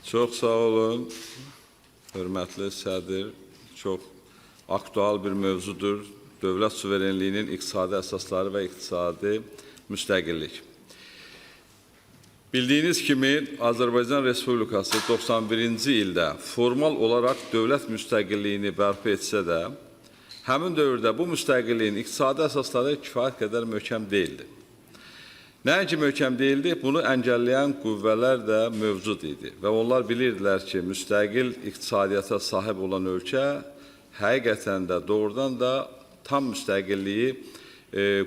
Çox sağ olun, hörmətli sədr. Çox aktual bir mövzudur. Dövlət suverenliyinin iqtisadi əsasları və iqtisadi müstəqillik. Bildiyiniz kimi, Azərbaycan Respublikası 91-ci ildə formal olaraq dövlət müstəqilliyini bərpa etsə də, həmin dövrdə bu müstəqilliyin iqtisadi əsasları kifayət qədər möhkəm deyildi. Nəinki möhkəm deyildi, bunu əngəlləyən qüvvələr də mövcud idi və onlar bilirdilər ki, müstəqil iqtisadiyyata sahib olan ölkə həqiqətən də doğrudan da tam müstəqilliyi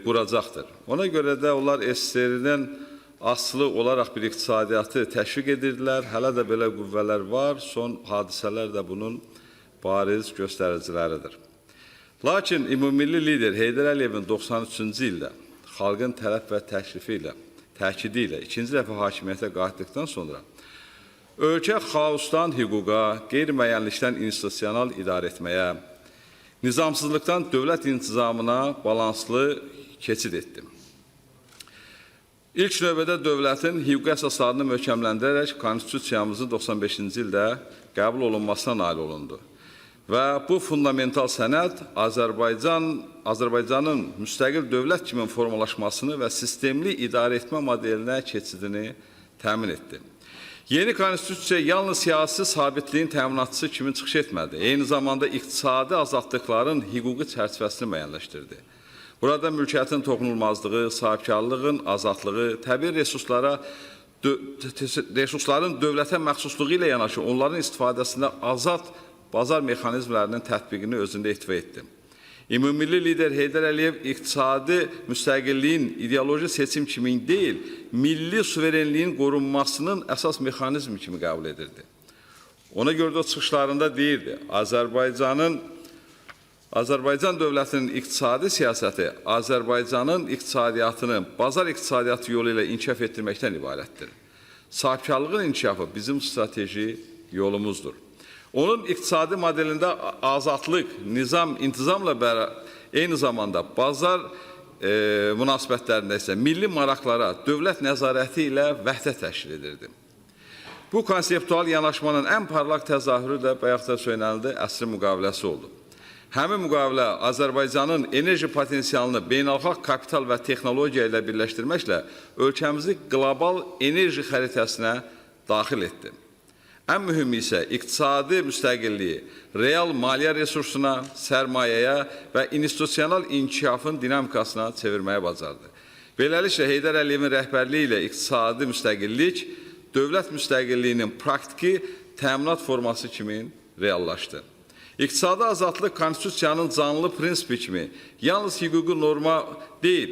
quracaqdır. Ona görə də onlar SSR-dən asılı olaraq bir iqtisadiyyatı təşviq edirdilər. Hələ də belə qüvvələr var. Son hadisələr də bunun bariz göstəriciləridir. Lakin ümummilli lider Heydər Əliyevin 93-cü ildə xalqın tələb və təklifi ilə, təkidi ilə ikinci dəfə hakimiyyətə qayıtdıqdan sonra ölkə xaosdan hüquqa, qeyri-müəyyənlikdən institusional idarə etməyə, nizamsızlıqdan dövlət intizamına balanslı keçid etdi. İlk növbədə dövlətin hüquqi əsaslarını möhkəmləndirərək Konstitusiyamızın 95-ci ildə qəbul olunmasına nail olundu. Və bu fundamental sənəd Azərbaycanın müstəqil dövlət kimi formalaşmasını və sistemli idarə etmə modelinə keçidini təmin etdi. Yeni konstitusiya yalnız siyasi sabitliyin təminatçısı kimi çıxış etmədi. Eyni zamanda iqtisadi azadlıqların hüquqi çərçivəsini müəyyənləşdirdi. Burada mülkiyyətin toxunulmazlığı, sahibkarlığın azadlığı, təbii resursların dövlətə məxsusluğu ilə yanaşı onların istifadəsində azad bazar mexanizmlərinin tətbiqini özündə ehtiva etdi. Ümummilli lider Heydər Əliyev iqtisadi müstəqilliyin ideoloji seçim kimi deyil, milli suverenliyin qorunmasının əsas mexanizmi kimi qəbul edirdi. Ona görə də o çıxışlarında deyirdi, Azərbaycan dövlətinin iqtisadi siyasəti Azərbaycanın iqtisadiyyatını bazar iqtisadiyyatı yolu ilə inkişaf etdirməkdən ibarətdir. Sahibkarlığın inkişafı bizim strateji yolumuzdur. Onun iqtisadi modelində azadlıq, nizam, intizamla eyni zamanda bazar münasibətlərində isə milli maraqlara dövlət nəzarəti ilə vəhdət təşkil edirdi. Bu konseptual yanaşmanın ən parlaq təzahürü də bayaq da söylənildi, əsrin müqaviləsi oldu. Həmin müqavilə Azərbaycanın enerji potensialını beynəlxalq kapital və texnologiya ilə birləşdirməklə ölkəmizi qlobal enerji xəritəsinə daxil etdi. Ən mühümü isə iqtisadi müstəqilliyi real maliyyə resursuna, sərmayəyə və institusional inkişafın dinamikasına çevirməyə bacardı. Beləliklə, Heydər Əliyevin rəhbərliyi ilə iqtisadi müstəqillik dövlət müstəqilliyinin praktiki təminat forması kimi reallaşdı. İqtisadi azadlıq konstitusiyanın canlı prinsipi kimi yalnız hüquqi norma deyil,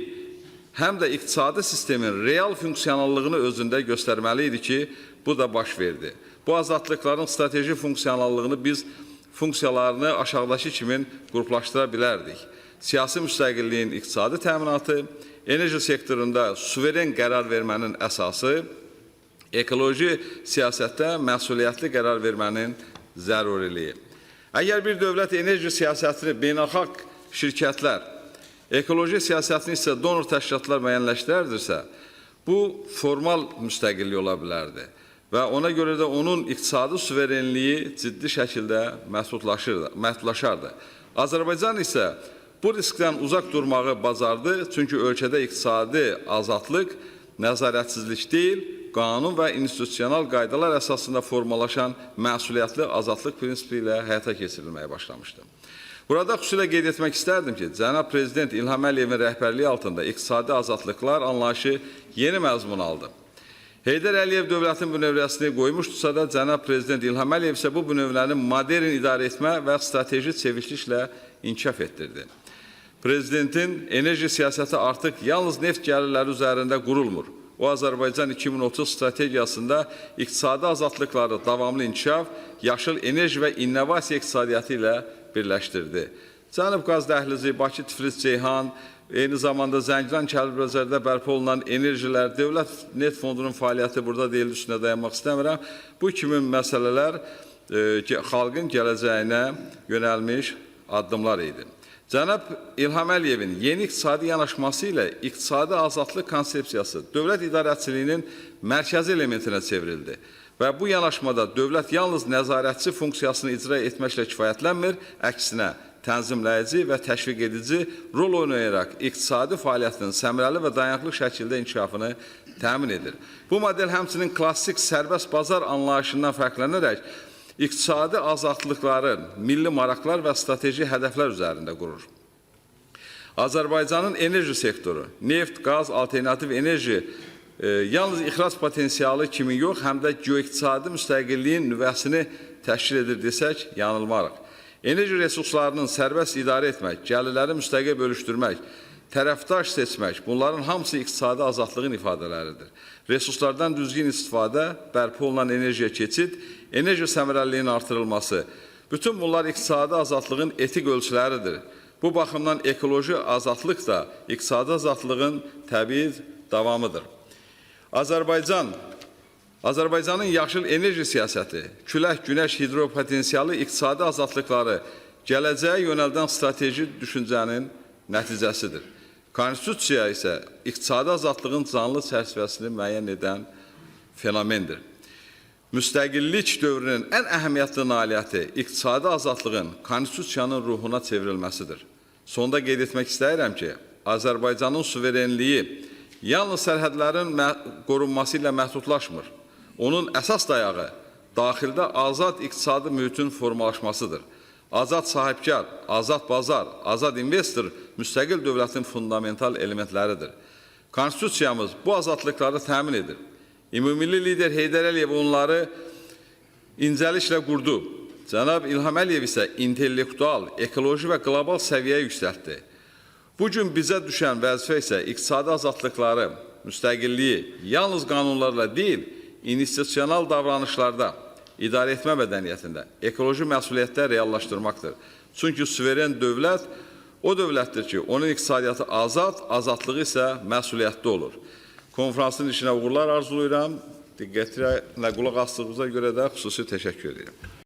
həm də iqtisadi sistemin real funksionallığını özündə göstərməli idi ki, bu da baş verdi. Bu azadlıqların strateji funksionallığını biz funksiyalarını aşağıdakı kimi qruplaşdıra bilərdik. Siyasi müstəqilliyin iqtisadi təminatı, enerji sektorunda suveren qərar vermənin əsası, ekoloji siyasətdə məsuliyyətli qərar vermənin zəruriliyi. Əgər bir dövlət enerji siyasətini beynəlxalq şirkətlər, ekoloji siyasətini isə donor təşkilatlar müəyyənləşdirərdirsə, bu formal müstəqillik ola bilərdi. Və ona görə də onun iqtisadi suverenliyi ciddi şəkildə məhdudlaşardı. Azərbaycan isə bu riskdən uzaq durmağı bacardı, çünki ölkədə iqtisadi azadlıq nəzarətsizlik deyil, qanun və institusional qaydalar əsasında formalaşan məsuliyyətli azadlıq prinsipi ilə həyata keçirilməyə başlamışdı. Burada xüsusilə qeyd etmək istərdim ki, Cənab Prezident İlham Əliyevin rəhbərliyi altında iqtisadi azadlıqlar anlayışı yeni məzmun aldı. Heydər Əliyev dövlətin bünövrəsini qoymuşdusa da, Cənab Prezident İlham Əliyev isə bu bünövrəni modern idarə etmə və strateji çevikliklə inkişaf etdirdi. Prezidentin enerji siyasəti artıq yalnız neft gəlirləri üzərində qurulmur. O, Azərbaycan 2030 strategiyasında iqtisadi azadlıqları davamlı inkişaf, yaşıl enerji və innovasiya iqtisadiyyatı ilə birləşdirdi. Cənub qaz dəhlizi, Bakı-Tiflis-Ceyhan, eyni zamanda Zəngilan Kəlbəcərdə bərpa olunan enerjilər, Dövlət Neft Fondunun fəaliyyəti burada deyildi, üstünə dayanmaq istəmirəm. Bu kimi məsələlər xalqın gələcəyinə yönəlmiş addımlar idi. Cənab İlham Əliyevin yeni iqtisadi yanaşması ilə iqtisadi azadlıq konsepsiyası dövlət idarəçiliyinin mərkəzi elementinə çevrildi. Və bu yanaşmada dövlət yalnız nəzarətçi funksiyasını icra etməklə kifayətlənmir, əksinə tənzimləyici və təşviq edici rol oynayaraq iqtisadi fəaliyyətin səmərəli və dayanıqlı şəkildə inkişafını təmin edir. Bu model həmçinin klassik sərbəst bazar anlayışından fərqlənərək iqtisadi azadlıqları milli maraqlar və strateji hədəflər üzərində qurur. Azərbaycanın enerji sektoru, neft, qaz, alternativ enerji yalnız ixrac potensialı kimi yox, həm də geoiqtisadi müstəqilliyin nüvəsini təşkil edir desək, yanılmarıq. Enerji resurslarının sərbəst idarə etmək, gəlirləri müstəqil bölüşdürmək, tərəfdaş seçmək, bunların hamısı iqtisadi azadlığın ifadələridir. Resurslardan düzgün istifadə, bərpa olunan enerjiyə keçid, enerji səmərəliliyinin artırılması, bütün bunlar iqtisadi azadlığın etik ölçüləridir. Bu baxımdan ekoloji azadlıq da iqtisadi azadlığın təbii davamıdır. Azərbaycanın yaşıl enerji siyasəti, külək, günəş, hidropotensialı, iqtisadi azadlıqları gələcəyə yönəldən strateji düşüncənin nəticəsidir. Konstitusiya isə iqtisadi azadlığın canlı çərçivəsini müəyyən edən fenomendir. Müstəqillik dövrünün ən əhəmiyyətli nailiyyəti iqtisadi azadlığın konstitusiyanın ruhuna çevrilməsidir. Sonda qeyd etmək istəyirəm ki, Azərbaycanın suverenliyi yalnız sərhədlərin qorunması ilə məhdudlaşmır. Onun əsas dayağı daxildə azad iqtisadi mühitin formalaşmasıdır. Azad sahibkar, azad bazar, azad investor müstəqil dövlətin fundamental elementləridir. Konstitusiyamız bu azadlıqları təmin edir. Ümummilli lider Heydər Əliyev onları incəliklə qurdu. Cənab İlham Əliyev isə intellektual, ekoloji və qlobal səviyyəyə yüksəltdi. Bu gün bizə düşən vəzifə isə iqtisadi azadlıqları, müstəqilliyi yalnız qanunlarla deyil, institusional davranışlarda, idarə etmə mədəniyyətində, ekoloji məsuliyyətdə reallaşdırmaqdır. Çünki suveren dövlət o dövlətdir ki, onun iqtisadiyyatı azad, azadlığı isə məsuliyyətli olur. Konfransın işinə uğurlar arzulayıram. Diqqətlə qulaq asdığınıza görə də xüsusi təşəkkür edirəm.